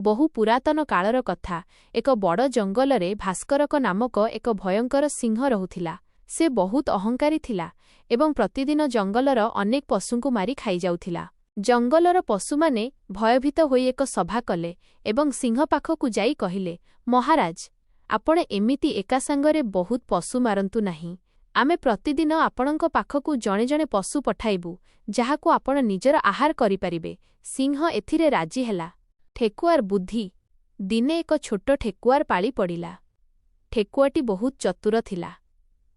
ବହୁ ପୁରାତନ କାଳର କଥା। ଏକ ବଡ଼ ଜଙ୍ଗଲରେ ଭାସ୍କରକ ନାମକ ଏକ ଭୟଙ୍କର ସିଂହ ରହୁଥିଲା। ସେ ବହୁତ ଅହଙ୍କାରୀ ଥିଲା ଏବଂ ପ୍ରତିଦିନ ଜଙ୍ଗଲର ଅନେକ ପଶୁଙ୍କୁ ମାରି ଖାଇଯାଉଥିଲା। ଜଙ୍ଗଲର ପଶୁମାନେ ଭୟଭୀତ ହୋଇ ଏକ ସଭା କଲେ ଏବଂ ସିଂହ ପାଖକୁ ଯାଇ କହିଲେ, ମହାରାଜ, ଆପଣ ଏମିତି ଏକା ସାଙ୍ଗରେ ବହୁତ ପଶୁ ମାରନ୍ତୁ ନାହିଁ। ଆମେ ପ୍ରତିଦିନ ଆପଣଙ୍କ ପାଖକୁ ଜଣେ ଜଣେ ପଶୁ ପଠାଇବୁ, ଯାହାକୁ ଆପଣ ନିଜର ଆହାର କରିପାରିବେ। ସିଂହ ଏଥିରେ ରାଜି ହେଲା। ଠେକୁଆର ବୁଦ୍ଧି। ଦିନେ ଏକ ଛୋଟ ଠେକୁଆର ପାଳି ପଡ଼ିଲା। ଠେକୁଆଟି ବହୁତ ଚତୁର ଥିଲା।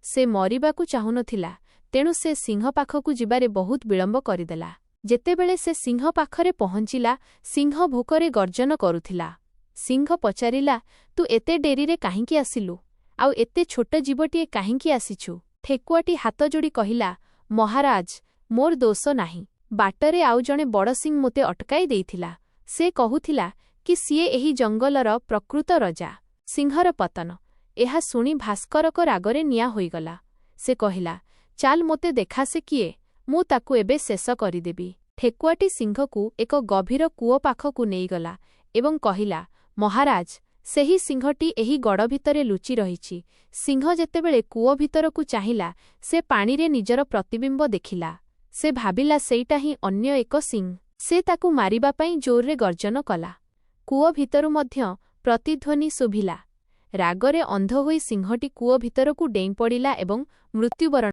ସେ ମରିବାକୁ ଚାହୁଁନଥିଲା, ତେଣୁ ସେ ସିଂହ ପାଖକୁ ଯିବାରେ ବହୁତ ବିଳମ୍ବ କରିଦେଲା। ଯେତେବେଳେ ସେ ସିଂହ ପାଖରେ ପହଞ୍ଚିଲା, ସିଂହ ଭୋକରେ ଗର୍ଜନ କରୁଥିଲା। ସିଂହ ପଚାରିଲା, ତୁ ଏତେ ଡେରିରେ କାହିଁକି ଆସିଲୁ? ଆଉ ଏତେ ଛୋଟ ଜୀବଟିଏ କାହିଁକି ଆସିଛୁ? ଠେକୁଆଟି ହାତ ଯୋଡ଼ି କହିଲା, ମହାରାଜ, ମୋର ଦୋଷ ନାହିଁ। ବାଟରେ ଆଉ ଜଣେ ବଡ଼ ସିଂହ ମୋତେ ଅଟକାଇ ଦେଇଥିଲା। ସେ କହୁଥିଲା କି ସିଏ ଏହି ଜଙ୍ଗଲର ପ୍ରକୃତ ରଜା। ସିଂହର ପତନ। ଏହା ଶୁଣି ଭାସ୍କରକ ରାଗରେ ନିଆଁ ହୋଇଗଲା। ସେ କହିଲା, ଚାଲ, ମୋତେ ଦେଖା ସେ କିଏ, ମୁଁ ତାକୁ ଏବେ ଶେଷ କରିଦେବି। ଠେକୁଆଟି ସିଂହକୁ ଏକ ଗଭୀର କୂଅ ପାଖକୁ ନେଇଗଲା ଏବଂ କହିଲା, ମହାରାଜ, ସେହି ସିଂହଟି ଏହି ଗଡ଼ ଭିତରେ ଲୁଚି ରହିଛି। ସିଂହ ଯେତେବେଳେ କୂଅ ଭିତରକୁ ଚାହିଁଲା, ସେ ପାଣିରେ ନିଜର ପ୍ରତିବିମ୍ବ ଦେଖିଲା। ସେ ଭାବିଲା ସେଇଟା ହିଁ ଅନ୍ୟ ଏକ ସିଂହ। ସେ ତାକୁ ମାରିବା ପାଇଁ ଜୋରରେ ଗର୍ଜନ କଲା। କୂଅ ଭିତରୁ ମଧ୍ୟ ପ୍ରତିଧ୍ୱନି ଶୁଭିଲା। ରାଗରେ ଅନ୍ଧ ହୋଇ ସିଂହଟି କୂଅ ଭିତରକୁ ଡେଇଁ ପଡ଼ିଲା ଏବଂ ମୃତ୍ୟୁବରଣ